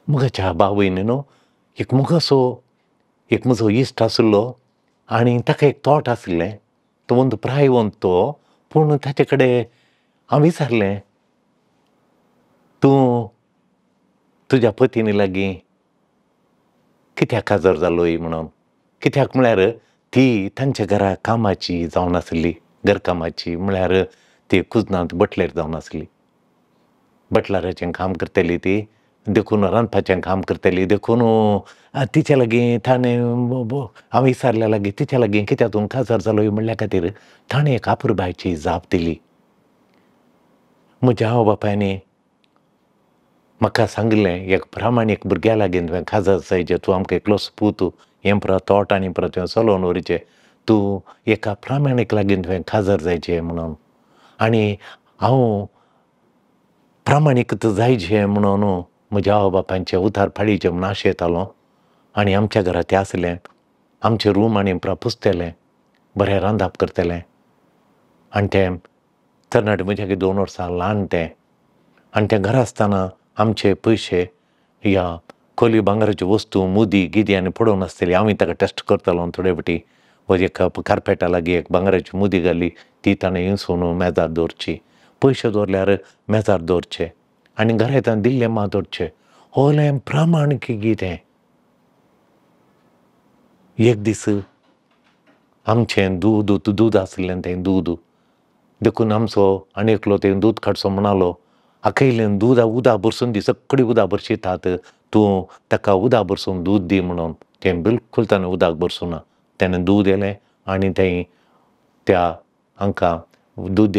म्हज्या बावयन न्हू एक मुगासो एक म्हजो इश्ट आशिल्लो आनी ताका एक तोट आशिल्लें. तो वंद प्रायवंत तो, पूण ताचे कडेन हांव विचारलें, तूं तुज्या पतीनी लागीं कित्याक काजार जालोय म्हणून. कित्याक म्हळ्यार ती तांच्या घरा कामाची जावन आसली, घरकामाची, म्हळ्यार ती कुजनांत बटलेर जावन आसली, बटलराचें काम करतली ती, देखून रांदपाचें काम करतली. देखून तिच्या लागीं ताणें हांव विचारल्या लागीं तिच्या लागीं कित्याक तूं काजार जालोय म्हणल्या खातीर ताणें एक अपुरबायची जाप दिली. म्हज्या आवय बापायनी म्हाका सांगिल्लें, एक प्रामाणीक भुरग्या लागीं तुवें काजार जायचें, तूं आमकां एकलोच पूत, हें पुरो तोट आनी पुरो तुवें चलोवन व्हरचें, तूं एका प्रामाणीक लागीं तुवें काजार जायचें म्हणून. आनी हांव प्रामाणीकच जायचें म्हणून म्हज्या आवय बापायचें उतार पाळीचें म्हूण आशेतालो. आनी आमच्या घरा तें आसलें, आमचें रूम आनी पुरो पुसतलें, बरें रांदप करतलें. आनी तें तरणाटें म्हज्या 2 वर्सां ल्हान तें. आनी तें घरा आसतना आमचे पयशे या कोली भांगराच्यो वस्तू मुदी गिदी आनी पडोवन आसतली. हांवूय ताका टेस्ट करतालो थोडे फावटी. एक कार्पेटा लागीं एक भांगराची मुदी घाली, ती ताणें इंसून मेजार दवरची, पयशे दवरल्यार मेजार दवरचे आनी घरा येतना दिल्लें मात दवरचें. होलें प्रामाणीक कितें. एक दीस आमचें दूद दूद आसलें तें दूद, देखून आमचो आनी एकलो तें दूद काडचो म्हणालो, आखयलें दूद उदक भरसून दी, सगळीं उदक भरशितात, तूं ताका उदक भरसून दूद दी म्हणून. तें बिलकूल ताणें उदक भरसूं ना, तेणें दूद येलें आनी तें त्या हांकां दूद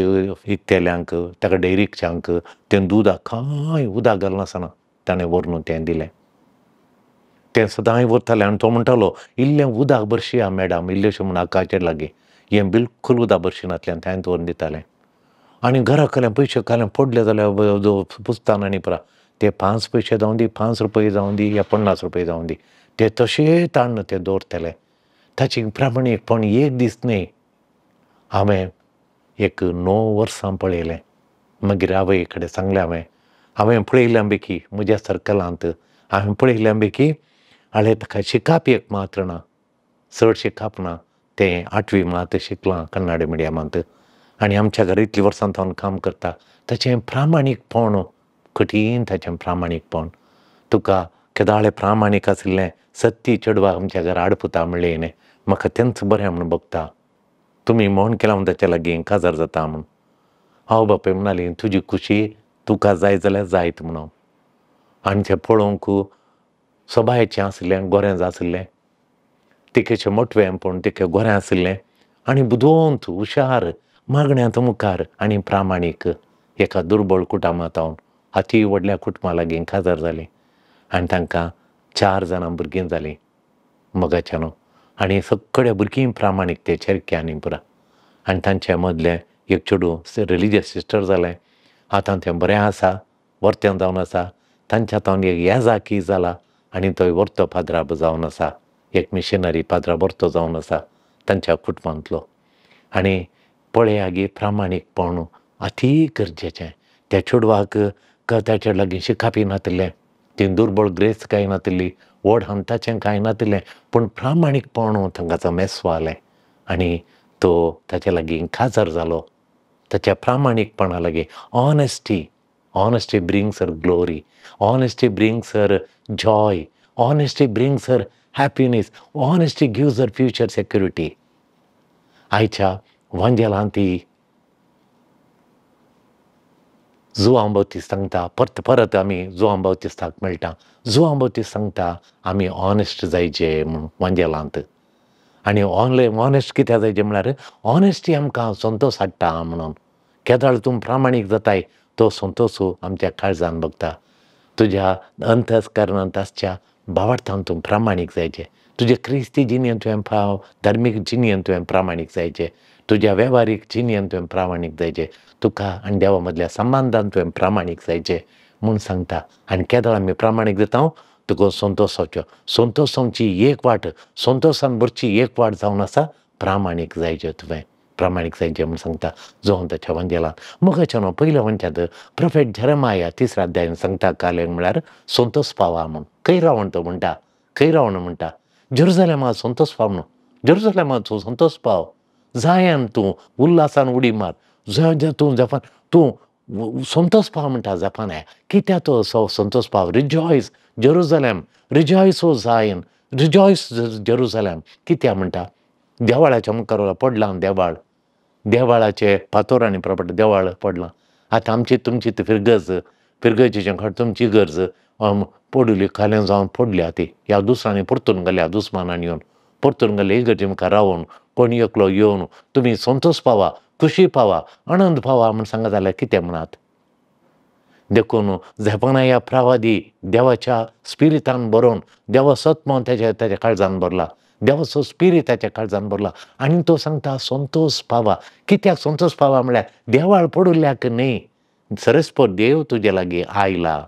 विकतेल्यांक ताका डेरीकच्यांक तें दुदाक कांय उदक घालनासतना ताणें व्हरून तें दिलें. तें सदांय व्हरतालें आनी तो म्हणटालो, इल्लें उदक भरशिया मॅडम, इल्लेशें म्हूण आकाचेर लागीं हें बिलकूल उदक भरशिनातल्यान तें व्हरून दितालें. आनी घरा कडल्यान पयशे काल्यान पडले जाल्यार पुसतान आनी पुरा ते 5 पयशे जावं दी, 5 रुपये जावं दी या 50 रुपये जावं दी, ते तशें हाडून ते दवरतले. ताची प्रामाणीकपण एक दीस न्हय, हांवें एक 9 वर्सां पळयलें. मागीर आवय कडेन सांगलें हांवें, हांवें पळयल्या पैकी म्हज्या सर्कलांत हांवें पळयल्या पैकी हांवें ताका शिकप एक मात्र ना, चड शिकप ना, तें 8वी मात शिकलां कन्नड मिडियमांत आनी आमच्या घरा इतलीं वर्सां तावन काम करता. ताचें प्रामाणीकपण कठीण, ताचें प्रामाणीकपण तुका केदाळे प्रामाणीक आशिल्लें सत्य चेडवाक आमच्या घरा आडपुता म्हणलें न्ही, म्हाका तेंच बरें म्हूण भोगता, तुमी म्हण केलां म्हूण ताच्या लागीं काजार जाता म्हूण. हांव बापाय म्हणाली, तुजी खुशी तुका जाय जाल्यार जायत म्हणून. आनी तें पळोवंक सोबायचें आशिल्लें, गोरें आशिल्लें, तिकेचें मोटवें पूण तिके गोरें आशिल्लें आनी बुदवंत हुशार, मागण्यांत मुखार आनी प्रामाणीक. एका दुर्बळ कुटुंबांत अती व्हडल्या कुटुंबा लागीं काजार जालीं आनी तांकां 4 जाणां भुरगीं जालीं मोगाच्यान. आनी सगळे भुरगीं प्रामाणीक ते चेरक्यांनी पुरा. आनी तांचे मदलें एक चेडूं रिलिजियस सिस्टर जालें, आतां तें बरें आसा, वर्तें जावन आसा. तांच्या हातान एक येजाकी जाला आनी तो वर्तो पाद्राब जावन आसा, एक मिशनरी पाद्राब वर्तो जावन आसा तांच्या कुटुंबांतलो. आनी पळया गे प्रामाणीकपण अती गरजेचें. त्या चेडवाक ताचे लागीं शिकपी नातिल्लें, ती दुर्बळ ग्रेस कांय नातिल्ली, व्हड हंताचें कांय नातिल्लें, पूण प्रामाणीकपण तांकां मेसवालें आनी तो ताच्या लागीं काजार जालो. ताच्या प्रामाणीकपणा लागीं honesty, honesty brings her glory, honesty brings her joy, honesty brings her happiness, honesty gives her future security. आयच्या वांजेलांत ती जुआंव बावतीस सांगता, परत परत आमी जुआंव बावतीस्ताक मेळटा. जुआंव बावतीस सांगता आमी ऑनेस्ट जायचे म्हूण वांजेलांत. आनी ऑनेस्ट कित्याक जायचें म्हळ्यार ऑनेस्टी आमकां संतोश हाडटा म्हणून. केदाळ तूं प्रामाणीक जाताय तो संतोश आमच्या काळजान बगता. तुज्या अंतस्करणांत आसच्या भावार्थान तूं प्रामाणीक जायचें, तुज्या क्रिस्ती जिणेंत तुवें धार्मीक जिणेंत तुवें प्रामाणीक जायचें, तुज्या वेव्हारीक जिणेंत तुवें प्रामाणीक जायचें, तुका आनी देवा मदल्या संबंदान तुवें प्रामाणीक जायचें म्हूण सांगता. आनी केदळ आमी प्रामाणीक जाता तुका संतोश जावचो. संतोश जावची एक वाट, संतोशान भरची एक वाट जावन आसा प्रामाणीक जायचें तुवें. प्रामाणीक जायचें म्हूण सांगता जुवांव ताच्या वांजेलान. मोगाच्या न्हू पयल्या मनशांत प्रोफेट जेरेमाया 3 अध्यायान सांगता कालें म्हळ्यार संतोस पावा म्हूण. खंय रावण तो म्हणटा, खंय रावण म्हणटा, जेरुजलेमा संतोस पाव म्हणून, जेरुजलेमा तूं संतोस पाव, जायन तूं उल्हासान उडी मार, तूं जपान तूं संतोस पाव म्हणटा जपान. कित्याक तो संतोस पाव? Rejoice Jerusalem, rejoice O Zion, rejoice Jerusalem. कित्याक म्हणटा? देवाळाच्या मुखार पडलां देवाळ, देवाळाचे फातोर आनी प्रॉपर्टी देवाळ पडलां. आतां आमची तुमची फिरगज, फिरगजेचें खर तुमची गरज पडली, खाल्यां जावन पडल्या ती ह्या दुसऱ्यांनी परतून गेल्या, दुस्मानान येवन परतून गेले इगर्जे मुखार रावन कोण एकलो येवन तुमी संतोस पावा, खुशी पावा, आनंद पावा म्हूण सांगत जाल्यार कितें म्हणात? देखून झेपनाया प्रवादी देवाच्या स्पिरितान बरोवन देवा सत्मन ताच्या ताच्या काळजान भरला, देवाचो स्पिरीत ताच्या काळजान भरला आनी तो सांगता संतोस पावा. कित्याक संतोस पावा म्हळ्यार देवाळ पडुल्ल्याक न्हय, सरस्पर देव तुजे लागीं आयला,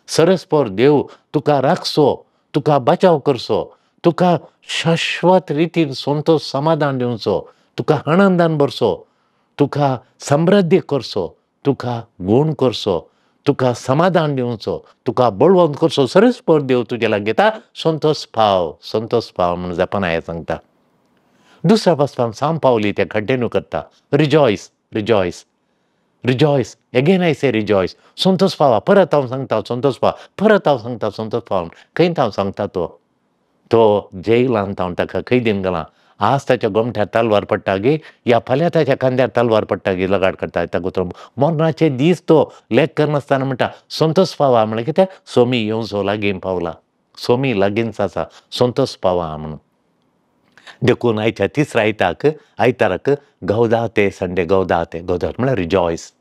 सरस्पर देव तुका राखचो, तुका बचाव करचो, तुका शाश्वत रितीन संतोस समाधान दिवचो, तुका आनंदान भरचो, तुका समृद्धी करचो, तुका गूण करचो, तुका समाधान दिवचो, तुका बळवंत करचो. सरस्पर देव तुजे लागीं येता, संतोस पाव, संतोस पाव म्हूण जपानाया सांगता. दुसऱ्या पासपान साम पावली ते कंटिन्यू करता, rejoice, rejoice, rejoice, again I say rejoice, संतोस पावा. परत हांव सांगता संतोस पाव, परत हांव सांगता संतोस पाव. खंय हांव सांगता तो तो जेलान हांव ताका कैदीन गेला, आज ताच्या गोमट्यार तलवार पडटा गे, या फाल्यां ताच्या खांद्यार तलवार पडटा गे, लगाड करता ताका उतरो मरणाचे दीस तो लेख करनासतना म्हणटा संतोस पावा. म्हणल्यार कितें? सोमी येवचो लागीं पावला, सोमी लागींच आसा, संतोस पावा म्हणून. देखून आयच्या तिसऱ्या आयताक आयताराक गौदाते संडे, गौदाते, गौदात म्हळ्यार रिजॉयस,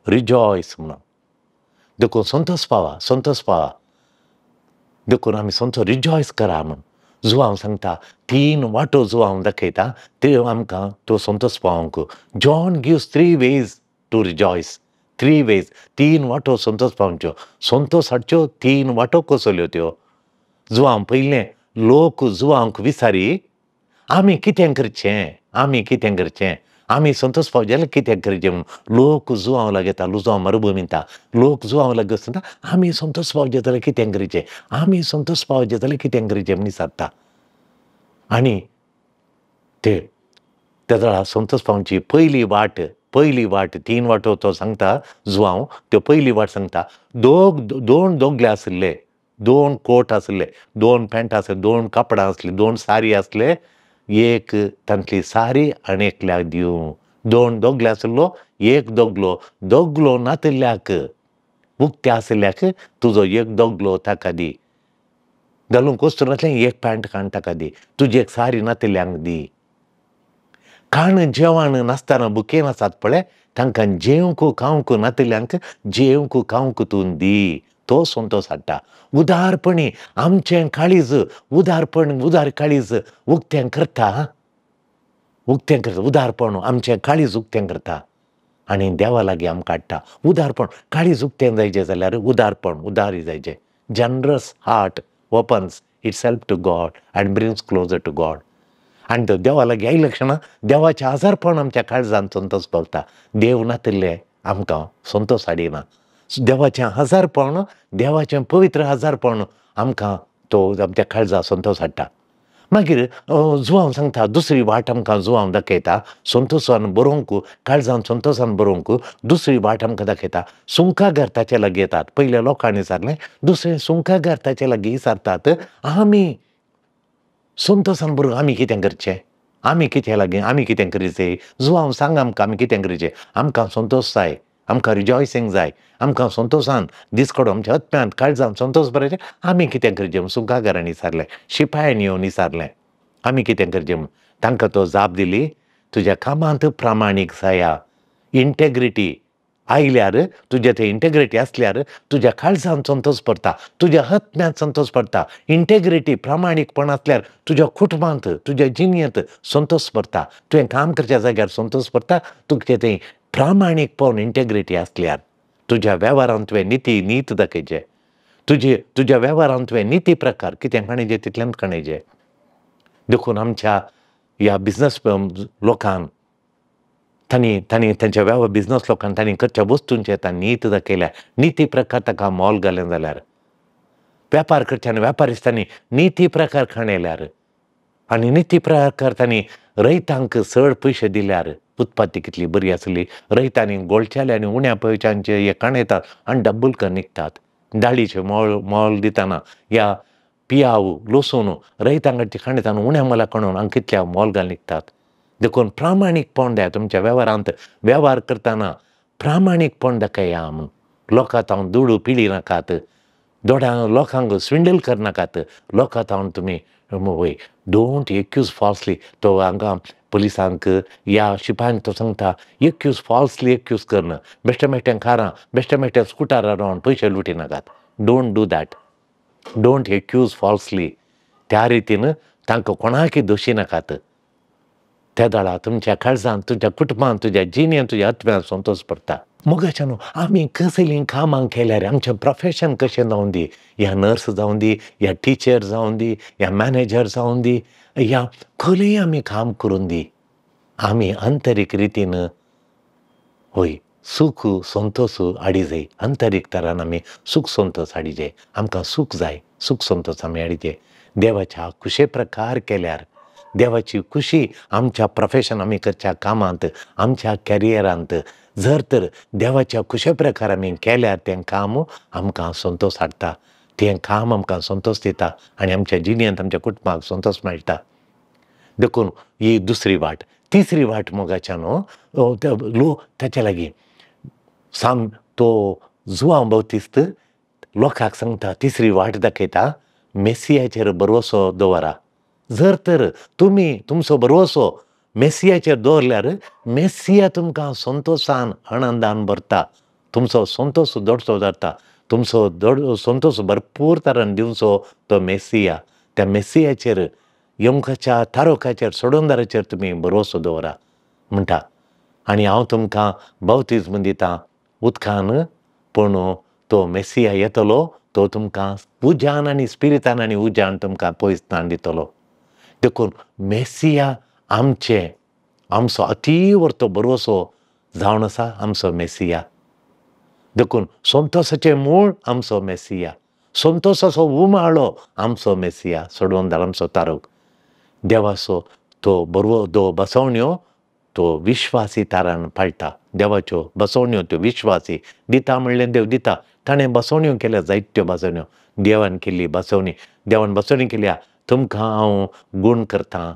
रिजॉयस म्हणून. देखून संतोस पावा, संतोस पावा. देखून आमी संतोस रिजॉयस करा म्हूण जुवांव सांगता. 3 वाटो जुवांव दाखयता त्यो आमकां त्यो संतोस पावोवंक. John gives 3 ways to rejoice, 3 ways, 3 वाटो संतोस पावच्यो, संतोस हाडच्यो 3 वाटो कसल्यो त्यो जुवांव. पयलें लोक जुवांक विचारी आमी कितें करचें, आमी कितें करचें, आमी संतोस पावचे जाल्यार कितें करचें म्हणून लोक जुवांव लागता, लुजांव मरुभुमींता लोक जुवांव लागता सांगता आमी संतोस पावचे जाल्यार कितें करचें, आमी संतोस पावचे जाल्यार कितें करचें म्हूण विचारता. आनी ते तेदळा संतोस पावची पयली वाट, पयली वाट, 3 वाटो तो सांगता जुवांव, त्यो पयली वाट सांगता. दोन दोगले आशिल्ले, 2 कोट आसले, 2 पॅन्ट आसले, 2 कपडां आसली, 2 सारी आसले, एक तांतली सारी आनी एकल्याक दिवं. 2 दोगले आसलो, 1 दोगलो, दोगलो नातिल्ल्याक उक्ते आशिल्ल्याक तुजो 1 दोगलो ताका दी, घालूंक वस्तू नासलें 1 पॅन्ट काण ताका दी, तुजी 1 सारी नातिल्ल्यांक दी. खाण जेवण नासतना बुकेन आसात पळय तांकां जेवंक खावंक नातिल्ल्यांक जेवंक खावंक तूं दी, तो संतोस हाडटा. उदारपणी आमचें काळीज, उदारपण, उदार काळीज उक्तें करता, उक्तें करता, उदारपण आमचें काळीज उक्तें करता आनी देवा लागीं आमकां हाडटा. उदारपण, काळीज उक्तें जायचें जाल्यार उदारपण, उदारी जायचें. Generous heart opens itself to God and brings closer to God. आनी तो देवा लागीं आयले क्षणा देवाचें आजारपण आमच्या काळजान संतोस पावता. देव नातिल्लें आमकां संतोस हाडिना. देवाचें हजारपण, देवाचें पवित्र हजारपण आमकां तो आमच्या काळजा संतोस हाडटा. मागीर जुवांव सांगता दुसरी वाट आमकां जुवांव दाखयता, संतोसान बरोवंक, काळजान संतोसान बरोवंक दुसरी वाट आमकां दाखयता. सुंकागार ताचे लागीं येतात, पयल्या लोकांनी विचारलें, दुसरें सुंकागार ताचे लागीं विचारतात आमी संतोसान बरोवंक आमी कितें करचें, आमी कितें लागीं, आमी कितें करचें, जुवांव सांग आमकां आमी कितें करचें, आमकां संतोस जाय, आमकां रिजॉयसींग जाय, आमकां संतोसान दीस कडो आमच्या आत्म्यांत काळजान संतोस बरें, आमी कितें करचें म्हूण सुंकागारांनी विचारलें, शिपायांनी येवन विचारलें आमी कितें करचें म्हूण. तांकां तो जाप दिली, तुज्या कामांत प्रामाणीक जाया, इंटेग्रिटी आयल्यार, तुज्या ते इंटेग्रिटी आसल्यार तुज्या काळजान संतोस पडटा, तुज्या आत्म्यांत संतोस पडटा. इंटेग्रिटी, प्रामाणीकपण आसल्यार तुज्या कुटुंबांत, तुज्या जिणेंत संतोस पडटा, तुवें काम करच्या जाग्यार संतोस पडटा. तुजें तें प्रामाणीकपण, इंटेग्रिटी आसल्यार तुज्या वेव्हारांत तुवें निती, नीत दाखयचें, तुजे तुज्या वेव्हारांत तुवें निती प्रकार कितें खाणेचें तितलेंच खाणेचें. देखून आमच्या ह्या बिजनस लोकान तांणी तांणी तांच्या वेव्हार बिजनस लोकान तांणी करच्या वस्तूंचे तांणी नीत दाखयल्या, निती प्रकार ताका मोल घालें जाल्यार, वेपार करच्या आनी वेपारिस्तांनी निती प्रकार खाणयल्यार आनी निती प्रकार तांणी रयतांक चड पयशे दिल्यार उत्पत्ती कितली बरी आसली। रयतांनी गोळच्याले आनी उण्या पयशांचे हे काणयतात आनी डब्बल कर निकतात। दाळीचे मोल मोल दितना या पियाव लसूण रयतांकडचे खाणयताना उण्या मोला काडून हांगा कितल्या मोल घाल निकतात। देखून प्रामाणीकपण द्या तुमच्या वेव्हारांत, वेव्हार करतना प्रामाणीकपण दाखया। आमी लोकां तावन दुडू पिळी नाकात, दोड्यांक लोकांक स्विंडल करनाकात, लोकां तावन तुमी वय don't accused falsely. तो हांगा पुलिसांक या शिपायांक तो सांगता एक्यूज फॉल्सली एक्यूज करना, बेश्टे बेश्टे कारां बेश्टे बेश्टे स्कुटरार रावन पयशे लुटी नाकात। Don't do that, don't accuse falsely. त्या रितीन तांकां कोणाकय दोशी नाकात। त्या दळा तुमच्या काळजान, तुमच्या कुटुंबान, तुज्या जिणेन, तुज्या आत्म्यान संतोश पडटा। मोगाच्यानो आमी कसलीं कामां केल्यार आमचें प्रोफेशन कशें जावन दी, ह्या नर्स जावन दी, ह्या टिचर जावन दी, ह्या मॅनेजर जावन दी, ह्या खंयय आमी काम करून दी, आमी आंतरीक रितीन हय सूख संतोश हाडी जाय। आंतरीक तरान आमी सूख संतोश हाडी जाय, आमकां सूख जाय, सूख संतोश आमी हाडी जाय। देवाच्या खुशे प्रकार केल्यार देवाची खुशी आमच्या प्रोफेशन, आमी करच्या कामांत, आमच्या कॅरियरांत जर तर देवाच्या खुशे प्रकार आमी केल्यार तें काम आमकां संतोश हाडटा, तें काम आमकां संतोश दिता आनी आमच्या जिणेंत आमच्या कुटुंबाक संतोश मेळटा। देखून ही दुसरी वाट। तिसरी वाट मोगाच्या न्हू लो ताच्या लागीं साम तो जुआंव बाप्तिस्त लोकांक सांगता, तिसरी वाट दाखयता, मेसियाचेर भरवसो दवरा। जर तर तुमी तुमचो भरवसो मेसियाचेर दवरल्यार मेसिया तुमकां संतोशान आनंदान भरता, तुमचो संतोश दोडसो जाता, तुमचो दोड संतोश भरपूर तरान दिवचो तो मेसिया। त्या मेसियाचेर यमकाच्या तारोकाचेर सोडोंदाराचेर तुमी भरवसो दवरा म्हणटा। आनी हांव तुमकां बाप्तिज्म दितां उदकान, पूण तो मेसिया येतलो तो तुमकां उज्यान आनी स्पिरितान आनी उज्यान तुमकां पयस स्नान दितलो। देखून मेसिया आमचे आमचो अतिवर्तो भरवसो जावन आसा आमचो मेसिया। देखून संतोशाचें मूळ आमचो मेसिया, संतोशाचो उमाळो आमचो मेसिया, सोडोवन धाड आमचो तारोक। देवाचो तो बरवो तो बसवण्यो तो विश्वासी तारान पाळटा। देवाच्यो बसवण्यो त्यो विश्वासी दिता म्हणलें देव दिता। ताणें बसवण्यो केल्या जायत्यो बसवण्यो, देवान केल्ली बसवणी, देवान बसवणी केल्या तुमकां हांव गूण करतां,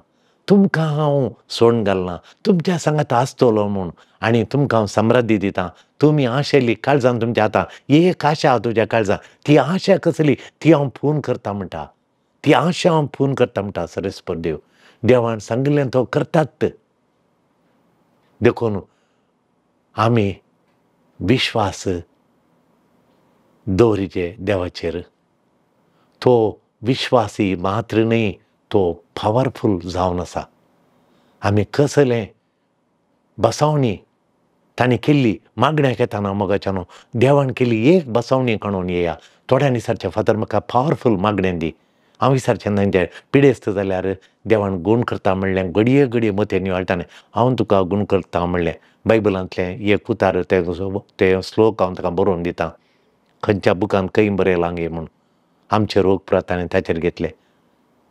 तुमकां हांव सोडून घालना, तुमच्या सांगात आसतलो म्हूण आनी तुमकां हांव समृद्धी दितां। तुमी आशेली काळजान तुमच्या आतां एक आशा तुज्या काळजान, ती आशा कसली ती हांव फोन करता म्हणटा, ती आशा हांव फोन करता म्हणटा सरेस्पर देव। देवान सांगिल्लें तो करतात। देखून आमी विश्वास दवरिचे देवाचेर। तो विश्वासी मात्र न्हय, तो पावरफूल जावन आसा। आमी कसलें बसवणी तांणी केल्ली मागण्या घेतना मोगाच्यानो देवान केल्ली एक बसवणी काडून येया। थोड्यांनी विचारचें फादर म्हाका पावरफूल मागणें दी, हांव विचारचें ना पिडेस्त जाल्यार देवान गूण करता म्हणलें, घडये घडये मतें निवळटालें हांव तुका गूण करता म्हणलें। बायबलांतलें एक उतार तें श्लोक हांव ताका बरोवन दितां, खंयच्या बुकान खंय बरयलां गे म्हूण। आमचे रोग पुराय ताणें ताचेर घेतले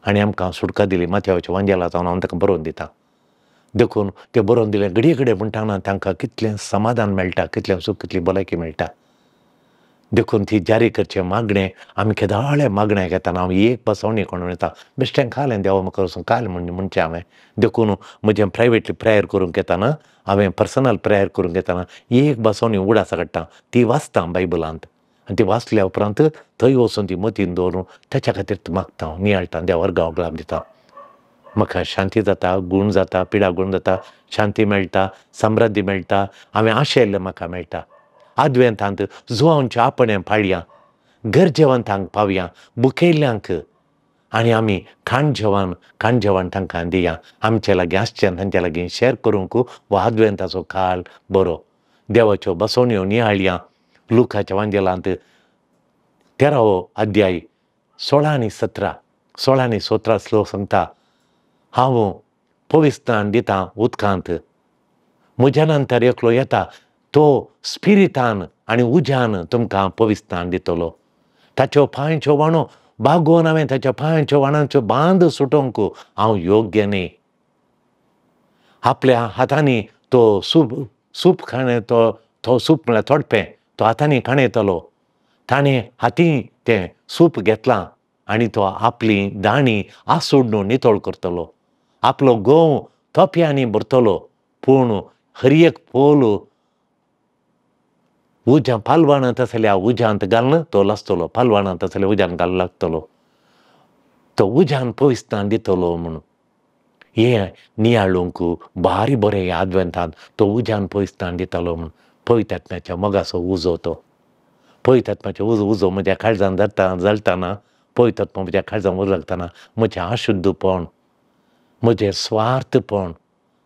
आनी आमकां सुटका दिली माथ्यावच्या वांजेला जावन हांव ताका बरोवन दितां। देखून तें बरोवन दिलें घडये घडये म्हणटाना तांकां कितलें समाधान मेळटा, कितलें सूख, कितली भलायकी मेळटा। देखून ती जारी करचें मागणें आमी केदाळे मागणें घेतना हांव एक बसवणी कोण येता बेश्टें खालें देवा म्हाका वचून काल म्हणचें हांवें। देखून म्हजें प्रायवेटली प्रेयर करूंक येताना हांवें पर्सनल प्रेयर करूंक येताना एक बसवणी उडास काडटा, ती वाचता बायबलांत आनी ती वाचल्या उपरांत थंय वचून ती मतीन दवरून ताच्या खातीर मागता हांव, नियाळटा, देवार गांव ग्लाब दिता, म्हाका शांती जाता, गूण जाता, पिडा गूण जाता, शांती मेळटा, समृद्धी मेळटा, हांवें आशेल्लें म्हाका मेळटा। आदवेंतांत जुवांच्या आपणें पाळया, गरजेवंतांक पावया, बुकेल्ल्यांक आनी आमी खाण जेवण तांकां दिया, आमचे लागीं आसचें तांचे लागीं शेर करूंक वा आदवेंताचो काळ बरो। देवाच्यो बसवण्यो नियाळया। लुकाच्या वांजेलांत 13वो अध्याय 16 आनी 17 श्लोक सांगता, हांव पविस्तान दिता उदकांत, म्हज्या नंतर एकलो येता तो स्पिरितान आनी उज्यान तुमकां पविस्तान दितलो. ताच्यो पांयच्यो वाणो बागोवन हांवें ताच्या पांयच्यो वाणांच्यो बांद सुटोवंक हांव योग्य न्ही. आपल्या हातांनी तो सूप सूप खाणे तो तो सूप म्हळ्यार थोडपें तो हातांनी खाणयतलो. ताणें हाती तें सूप घेतलां आनी तो आपली दाणी आसुडून नितळ करतलो, आपलो गंव तोप्यांनी भरतलो, पूण हर एक पोल उज्या पालवाणांत आसल्या उज्यांत घालून तो लासतलो, पालवाणांत आसल्या उज्यान घालून लागतलो, तो उज्यान पविस्तान दितलो म्हणून. हें नियाळूंक भारी बरें ह्या आदवेंतांत तो उज्यान पविस्तान दितलो म्हणून. पवित्र आत्म्याच्या मोगाचो उजो तो, पवित्र आत्म्याचो उजो उजो म्हज्या काळजान जाता जळटाना, पवित्र आत्मा म्हज्या काळजान उजो लागतना म्हजें अशुद्धपण, म्हजें स्वार्थपण,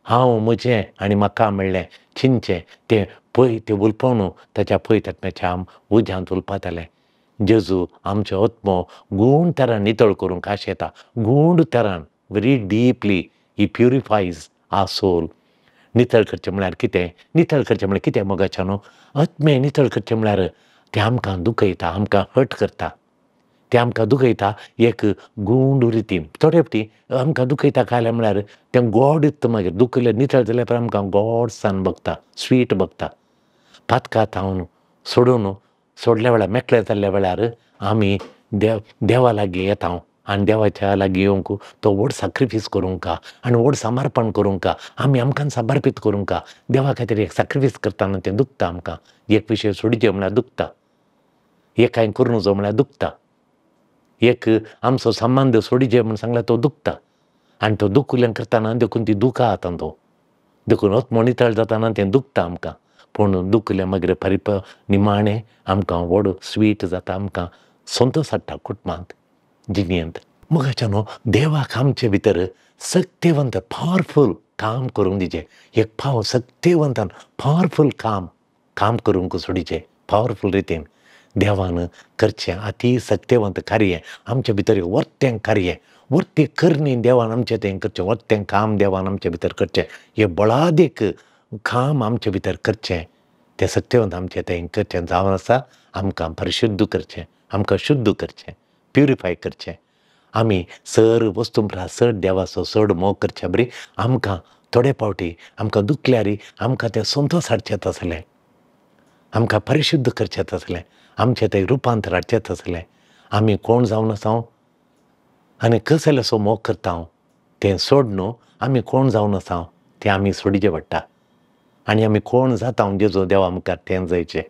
हांव म्हजें आनी म्हाका मेळ्ळें चिंतचें तें पय तें उलपोवन ताच्या पवित्र आत्म्याच्या उज्यांत उलपातालें. जेजू आमचो आत्मो गूण तरान नितळ करूंक आशेता, गूण तरान, very deeply he purifies our soul. नितळ करचें म्हळ्यार कितें? नितळ करचें म्हळ्यार कितें मोगाच्या न्हू? आत्मे नितळ करचें म्हळ्यार तें आमकां दुखयता, आमकां हर्ट करता, तें आमकां दुखयता एक गूंड रितीन. थोडे फावटी आमकां दुखयता कांय म्हळ्यार तें गोड दिता, मागीर दुखयलें नितळ जाल्यार आमकां गोडसान बगता, स्वीट बगता. पातकां हांव सोडून सोडल्या वेळार मेकळे जाल्ल्या वेळार आमी देवा लागीं येता आनी देवाच्या लागीं येवंक तो व्हड साक्रिफीस करूंक आनी व्हड समर्पण करूंक, आमी आमकां समर्पीत करूंक देवा खातीर एक साक्रिफीस करतना तें दुखता आमकां. एक विशय सोडचे म्हळ्यार दुखता, एक कांय करूं नजो म्हळ्यार दुखता, एक आमचो संबंद सोडचे म्हूण सांगल्यार तो दुखता. आनी तो दुखल्यान करतना देखून ती दुखा आतां तो देखून आत्मो नितळ जाताना तें दुखता आमकां. पूण दुखलें मागीर परिप निमाणें आमकां व्हड स्वीट जाता, आमकां संतोश हाडटा कुटुंबांत जिणेंत. मोगाच्या न्हू देवाक आमचे भितर सक्तेवंत पावरफूल काम करूंक दिचें. एक पाव सक्तेवंतान पावरफूल काम काम करूंक सोडीचें, पावरफूल रितीन देवान करचें अती सक्तेवंत कार्य आमचे भितर, वर्तें कार्य, वर्ती करणी देवान आमचें तें करचें, वर्तें काम देवान आमचे भितर करचें, हें बळादीक काम आमचे भितर करचें, तें सक्तेवंत आमचें तें करचें जावन आसा. आमकां परिशुद्ध करचें, आमकां शुद्ध करचें, प्युरिफाय करचें. आमी सर वस्तू परस चड देवाचो चड मोग करचे बरी आमकां थोडे फावटी आमकां दुखल्यार आमकां तें संतोश हाडचें आसलें, आमकां परिशुद्ध करचें आसलें, आमचें तें रुपांतर हाडचें आसलें. आमी कोण जावन आसा आनी कसलेसो मोग करता तें सोडून आमी कोण जावन आसा तें आमी सोडचें पडटा. आनी आमी कोण जाता जेजू देवा मुखार तें जायचें.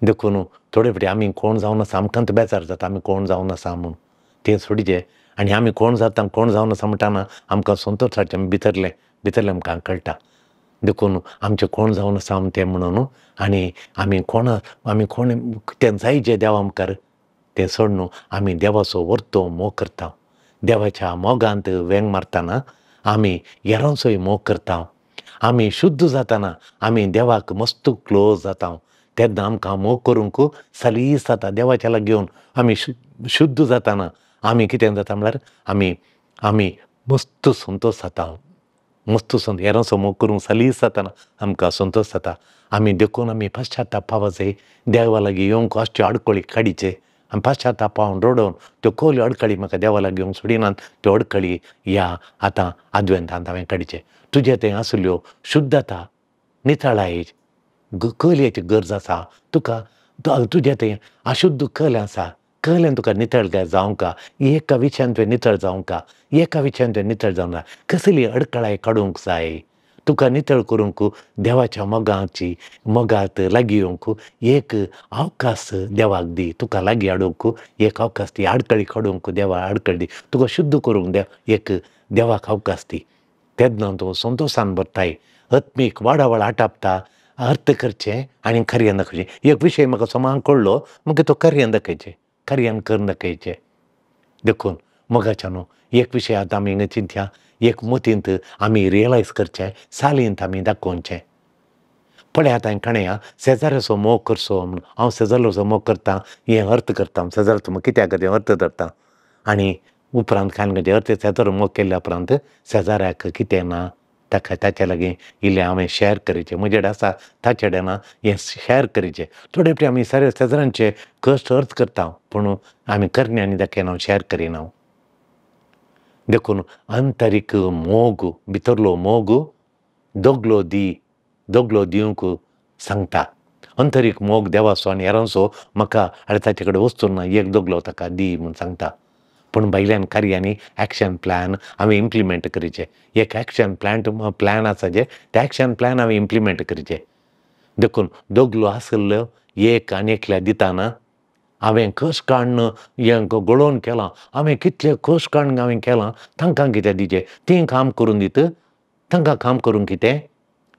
देखून थोडे फावटी आमी कोण जावन आसा आमकां तो बेजार जाता, आमी कोण जावन आसा म्हूण तें सोडचें. आनी आमी कोण जाता कोण जावन आसा म्हणटाना आमकां संतोश हाडचें, आमी भितरलें भितरलें आमकां कळटा. देखून आमचें कोण जावन आसा तें म्हणून आनी आमी कोण आमी कोण तें जायचें देवा मुखार तें सोडून आमी देवाचो वर्तो मोग करता. देवाच्या मोगांत वेंग मारतना आमी हेरांचोय मोग करता. आमी शुद्ध जाताना आमी देवाक मस्त क्लोज जाता. तेन्ना आमकां मोग करूंक सलीस जाता. देवाच्या लागीं येवन आमी शुद्ध जाताना आमी कितें जाता म्हळ्यार आमी आमी मस्त संतोश जाता, मस्त संत हेरांचो मोग करूंक सलीस जाताना आमकां संतोश जाता. आमी देखून आमी पश्चाताप पावाचे, देवा लागीं येवंक अश्यो आडखळी काडीचे. आमी पश्चाताप पावन रडोवन त्यो कसल्यो अडखळी म्हाका देवा लागीं येवंक सोडिनात त्यो अडखळी ह्या आतां आदवेंतांत हांवें काडचे. तुजें थंय आसल्यो शुद्धता नितळाय कलयेची गरज आसा तुका, तुजें थंय अशुद्ध कल आसा, कलेन तुका नितळ जावंक एका विशयान तुवें नितळ जावंक, एका विशयान तुवें नितळ जावंक कसली अडखळाय काडूंक जाय तुका नितळ करूंक. देवाच्या मोगाची मोगात लागीं येवंक एक अवकाश देवाक दी, तुका लागीं हाडूंक एक अवकाश दी, आडखळी काडूंक देवा आडखळ दी, तुका शुद्ध करूंक देव एक देवाक अवकाश दी. तेन्ना तूं संतोशान भरताय, आत्मीक वाडावळ आटापता. अर्थ करचें आनी कार्यान दाखयचें. एक विशय म्हाका समान कळ्ळो मागीर तो कार्यान दाखयचें, कार्यान करून दाखयचें. देखून मोगाच्या न्हू एक विशय आतां आमी हिंगा चिंतया, एक मतींत आमी रियलायज करचें, सालींत आमी दाखोवचें. पळय आतां काणया शेजाऱ्याचो मोग करचो म्हूण हांव शेजाऱ्याचो मोग करता हें अर्थ करता, शेजाऱ्याचो मोग कित्याक तें अर्थ धरता आनी उपरांत कांय अर्थ शेजार मोग केल्ल्या उपरांत शेजाऱ्याक कितें ना ताका ताच्या लागीं इल्लें हांवें शेअर करीचें, म्हजे कडेन आसा ताचे कडेन ना हें शेअर करीचें. थोडे फावटी आमी शेजाऱ्यांचे कश्ट अर्थ करता पूण आमी करण्यांनी दाखयना, शेअर करिना. देखून आंतरीक मोग, भितरलो मोग दगलो दी, दगलो दिवंक सांगता. अंतरीक मोग देवाचो आनी हेरांचो म्हाका आनी ताचे कडेन वस्तू ना एक दगलो ताका दी म्हूण सांगता. पूण भायल्यान कार्यांनी एक्शन प्लॅन हांवें इम्प्लिमेंट करीचें. एक एक्शन प्लॅन आसा जें तें एक्शन प्लॅन हांवें इम्प्लिमेंट करीचें. देखून दगलो आसलो एक आनी एकल्या दिताना हांवें कश्ट काडून हें घडोवन केलां, हांवें कितले कश्ट काडून हांवें केलां, तांकां कितें दिचें, तीं काम करून दित, तांकां काम करूंक कितें,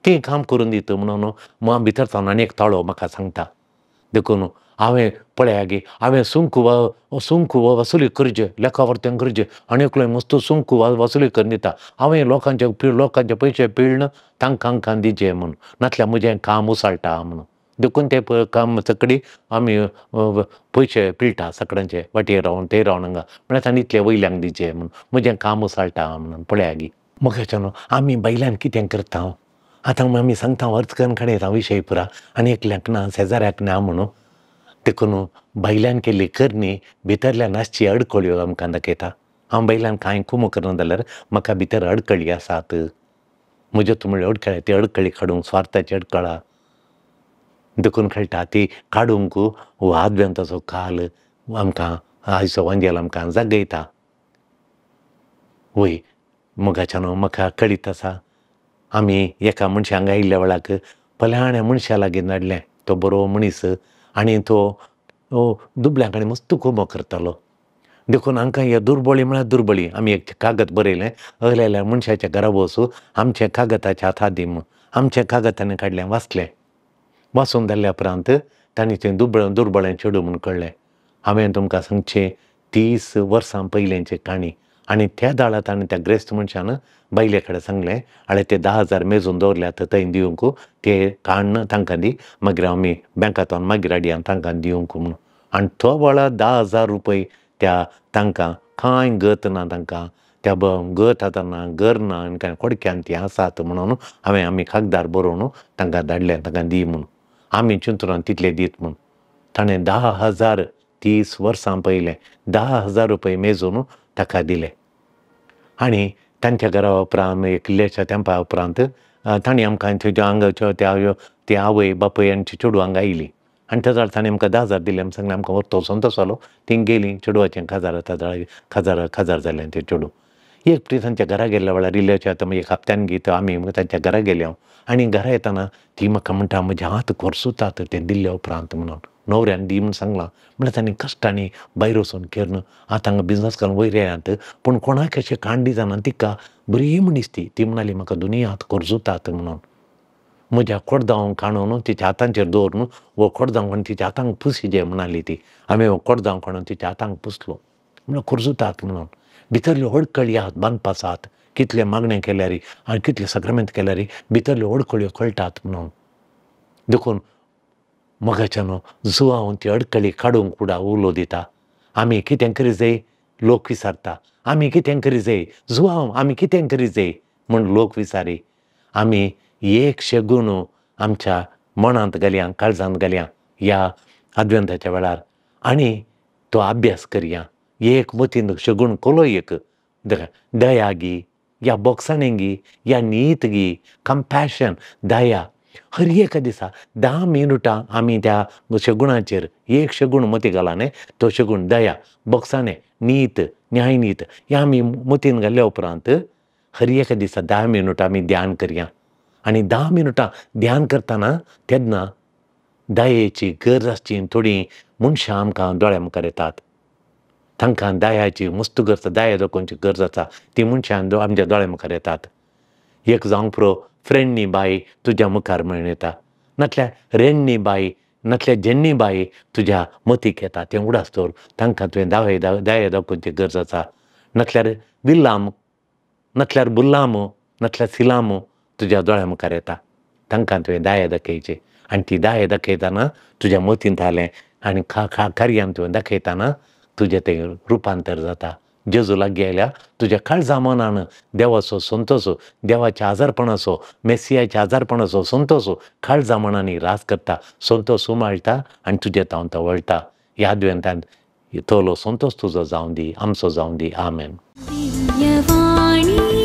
तीं काम करून दित म्हणून भितर सावन आनी एक ताळो म्हाका सांगता. देखून हांवें पळया गे हांवें सुंक सुंक वसुली करचें, लेखा वर्तें करचें आनी एकलो मस्त सुंक वसुली करून दिता. हांवें लोकांचे पयशे पिळ्ण तांकां दिचें म्हूण, नातल्यार म्हजें काम उसळटा म्हणून. देखून तें काम सगळी आमी पयशे पिळटा सगळ्यांचे वाटेर रावन थंय रावन हांगा म्हळ्यार तांणी इतले वयल्यांक दिचें म्हूण म्हजें काम उसळटा म्हणून. पळया गे मोगाच्यानो आमी भायल्यान कितें करता आतां आमी सांगता अर्थ करून काडयता विशय पुरा आनी एकल्याक ना शेजाऱ्याक ना म्हणून. देखून भायल्यान केल्ली करणी भितरल्यान आसची अडकळ्यो आमकां दाखयता. हांव भायल्यान कांय कुमो करना जाल्यार म्हाका भितर अडकळी आसात, म्हज्यो तुमळे अडकळ्या ती अडकळी काडूंक स्वार्थाची अडकळा देखून कळटा ती काडूंक हो आदवेंताचो काल आमकां आयचो वांजेल आमकां जागयता. वय मोगाच्यानो म्हाका कळीत आसा आमी एका मनशा हांगा आयिल्ल्या वेळाक फलाण्या मनशा लागीं धाडलें, तो बरो मनीस आनी तो दुबळ्यां कडेन मस्त कोमो करतालो. देखून हांकां हे दुर्बळी म्हळ्यार दुर्बळी. आमी एक कागद बरयलें, अहल्या मनशाच्या घरा वचूं आमचें कागदाच्या हाता दी म्हूण. आमचें कागद ताणें काडलें, वाचलें. वाचून जाल्ल्या उपरांत तांणी तें दुर्बळें चेडूं म्हूण कळ्ळें. हांवें तुमकां सांगचें 30 वर्सां पयलींची काणी. आनी त्या दाळा ताणें त्या ग्रेस्त मनशान बायले कडेन सांगलें, आळे ते 10,000 मेजून दवरल्यात थंय दिवंक, ते काडून तांकां दी, मागीर आमी बँकांतल्यान मागीर हाडया तांकां दिवंक म्हणून. आनी तो वेळार 10,000 रुपये त्या तांकां कांय गत ना, तांकां त्या गत आतां ना, घर ना आनी कांय कोडक्यान तीं आसात म्हणून हांवें आमी कागदार बरोवन तांकां धाडलें, तांकां दी म्हणून. आमी चिंतून तितले दीत म्हणून. ताणें 10,000 30 वर्सां पयलें 10,000 रुपये मेजून ताका दिले. आनी तांच्या घरा उपरांत एक इल्ल्याच्या तेंपा उपरांत तांणी आमकां थंय हांगा त्या आवय बापूय आनी चेडूं हांगा आयलीं. आनी त्या जाल्यार ताणें आमकां 10,000 दिले. आमी सांगलें आमकां व्हरतो संतोश जालो. तीं गेलीं चेडवाचें काजार काजार काजार जालें तें चेडूं. एक फावटी तांच्या घरा गेल्ल्या वेळार इल्ल्याच्या आतां एक हप्त्यान गीत आमी तांच्या घरा गेले हांव. आनी घरा येतना ती म्हाका म्हणटा म्हजे हात कोरसुतात ते दिल्ल्या उपरांत म्हणून. न्हवऱ्यान दी म्हूण सांगलां म्हणल्यार तांणी कश्टांनी भायर वचून केरून आतां हांगा बिजनस करून वयर येयात, पूण कोणाक अशें कांडी जाणा तिका बरी मनीस ती. ती म्हणाली म्हाका दोनूय हात कोरजुतात म्हणून. म्हज्या कोडदांव काडून तिच्या हातांचेर दवरून हो कोडदांव काडून तिच्या हातांक पुसिजे म्हणाली ती. हांवें हो कोडदांव काडून तिच्या हातांक पुसलो म्हणल्यार कोरजुतात म्हणून. भितरल्यो अडकळी आहात बांदपा आसात, कितले मागणें केल्यार आनी कितले सक्रामेंत केल्यार भितरल्यो अडकळ्यो कळटात म्हणून. देखून मोगाच्यानो जुवांव ती अडकळी काडूंक कुडा उलो दिता. आमी कितें करी जाय लोक विचारता, आमी कितें करी जाय जुवांव, आमी कितें करी जाय म्हूण लोक विचारी. आमी एक शेगून आमच्या मनांत घालया, काळजांत घालया ह्या आदवेंताच्या वेळार आनी तो अभ्यास करया. एक मतीन शेगूण कोलो एक दया गी या बोगसाणें गी या नीत गी कंपॅशन दया. हर एका दिसा 10 मिनुटां आमी त्या शेगुणाचेर एक शेगूण मती घाला न्ही, तो शेगूण दया, बोगसाणें, नीत, न्यायनीत ह्या आमी मतीन घाल्ल्या उपरांत हर एका दिसा 10 मिनुटां आमी ध्यान करया. आनी 10 मिनुटां ध्यान करतना तेन्ना दयेची गरज आसची थोडीं मनशां आमकां दोळ्या मुखार येतात. तांकां दयाची मस्त गरज, दया दाखोवची गरज आसा, ती मनशां आमच्या दोळ्या मुखार येतात. एक जावंक पुरो फ्रेंडनी बाई तुज्या मुखार मेळून येता, नातल्यार रेण्णी बाई, नातल्यार जेन्नी बाई तुज्या मतीक येता. तें उडास दवर, तांकां तुवें दया दाखोवची गरज आसा. नातल्यार विल्लाम, नातल्यार बुल्लाम, नातल्यार सिलाम तुज्या दोळ्या मुखार येता, तांकां तुवें दया दाखयची. आनी ती दया दाखयतना तुज्या मतींत आलें आनी कार्यान तुवें दाखयतना तुजें तें रुपांतर जाता, जेजू लागीं आयल्या, तुज्या काळजा मनान देवाचो संतोस, देवाच्या आजारपणाचो, मेसियाच्या आजारपणाचो संतोस काळजा मनांनी राज करता, संतोस उमाळटा आनी तुजे तावन तवळटा. ह्या आदवेंतान तोलो संतोस तुजो जावं दी, आमचो जावं दी. आमेन. दिव्यवाणी.